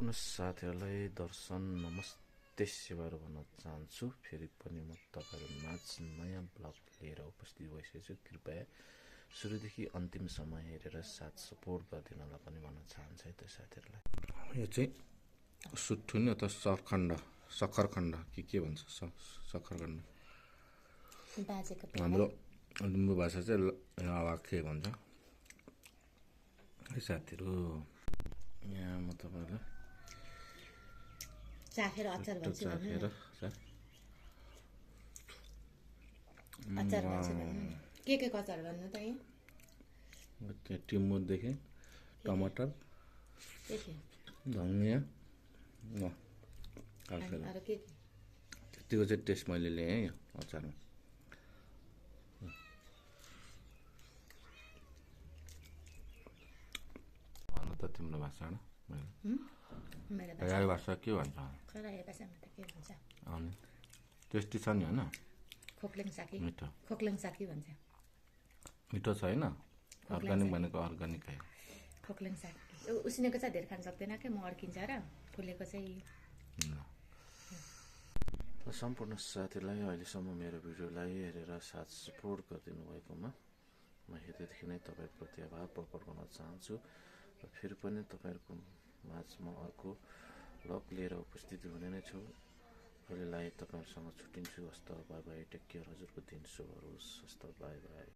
सम्पूर्ण साथीहरूलाई दर्शन नमस्ते सेवाहरू भन्न चाहन्छु। फेरि पनि म तपाईँहरू माझ नयाँ ब्लग लिएर उपस्थित भइसकेको छु। कृपया सुरुदेखि अन्तिमसम्म हेरेर साथ सपोर्ट गरिदिनलाई पनि भन्न चाहन्छु है त्यो साथीहरूलाई। यो चाहिँ सुट्ठुनी अथवा सक्खरखण्ड के भन्छ सक्खरखण्ड, हाम्रो लिम्बू भाषा चाहिँ लावाखे भन्छ है साथीहरू। यहाँ म तपाईँलाई चाखेर अचार भन्छु चाखेर अचार भन्छु भन्नु के अचार भन्नु त यहाँ टिमुरदेखि टमाटर धनियाँ अरू के त्यतिको चाहिँ टेस्ट मैले ल्याएँ है अचारमा। भन्नु त तिम्रो भाषामा राई भाषा के भन्छ? राई भाषामा त के भन्छ? अनि टेस्टी छ नि होइन? खोक्लेङ साकी, मिठो खोक्लेङ साकी भन्छ। मिठो छ होइन? अर्ग्यानिक भनेको अर्ग्यानिक है। खोक्लेङ साकी उसिनेको चाहिँ धेरै खान सक्दैन क्या, म अड्किन्छ र फुलेको चाहिँ। सम्पूर्ण साथीलाई अहिलेसम्म मेरो भिडियोलाई हेरेर साथ सपोर्ट गरिदिनु भएकोमा म हृदयदेखि नै तपाईँप्रति आभार प्रकट गर्न चाहन्छु। र फेरि पनि तपाईँहरूको माझमा अर्को ब्लग लिएर उपस्थित हुने नै छु। अहिलेलाई तपाईँहरूसँग छुट्टिन्छु। हस्त बाई बाई, टेक केयर। हजुरको दिन शुभ होस्। हस्त बाई बाई।